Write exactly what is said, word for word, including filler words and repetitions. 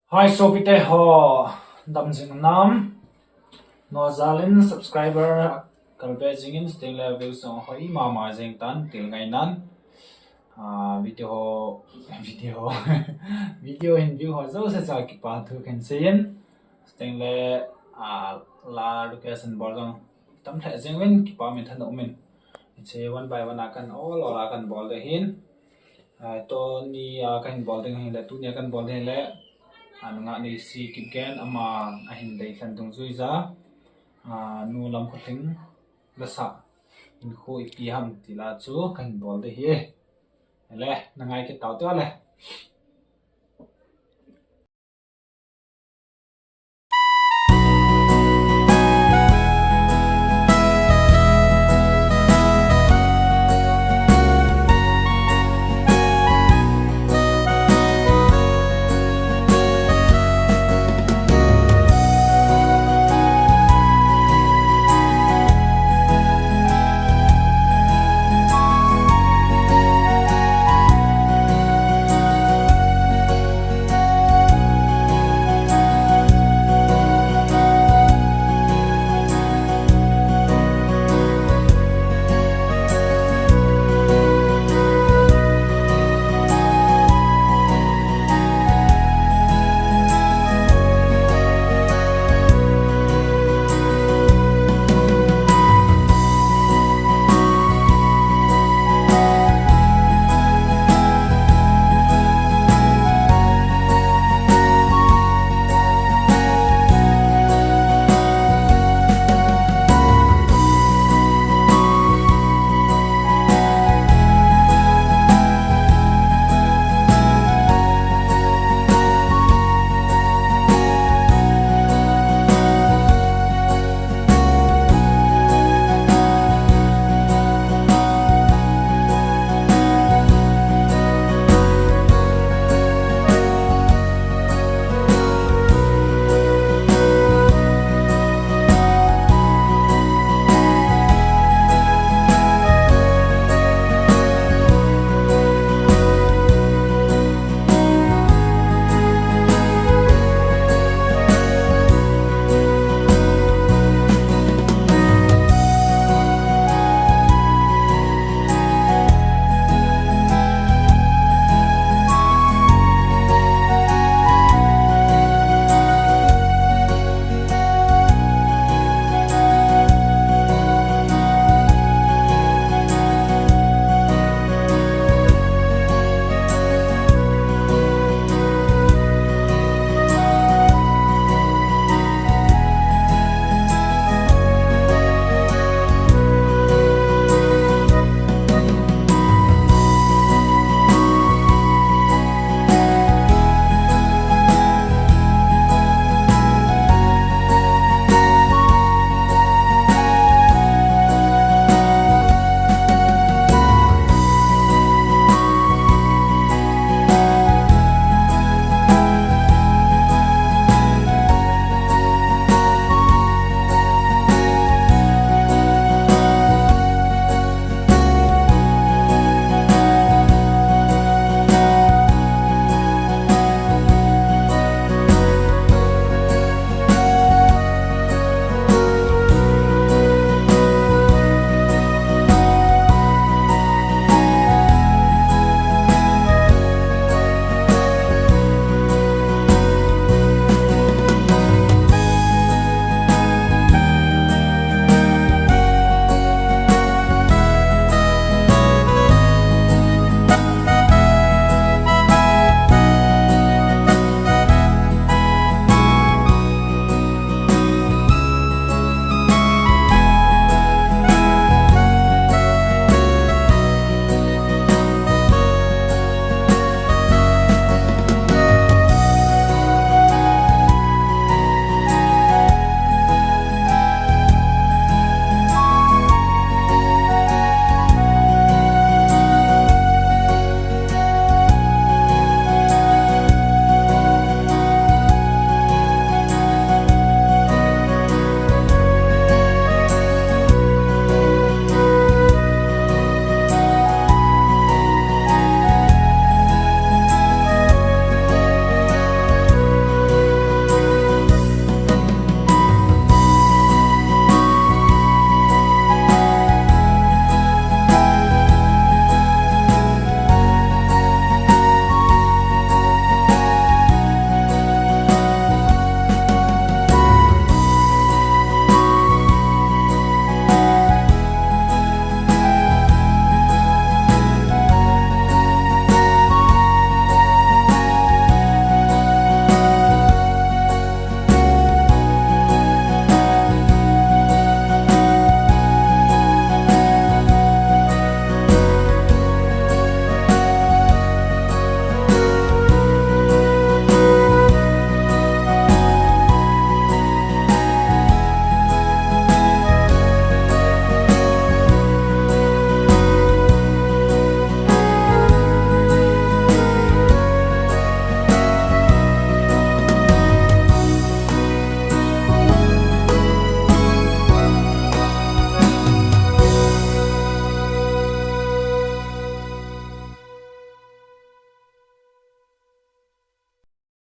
Hi, sopite ho, damjing nam. Nojalin subscriber kalbe jingin, sting le views ho ima ma jing tan, til ngai nan. Ah, video ho, video, video hin view ho jouse cha kipa thu kahin seiyin. Sting le, ah, la request in bol jong tam lheh jeng uvin, kipa min thanop min. Hiche one by one a kahin ol ol a kahin bol ding ahin. Ah, tuni a kahin bol ding ahile, tuni a kahin bol ding ahile, ah, nungah Neisi Kipgen, ama ahin deilhen dungjuija, ah, Nu Lamkhothing lasah hinkho ipi ham ti la chu kahin bol ding ahi. Le, na ngai kit tau te le.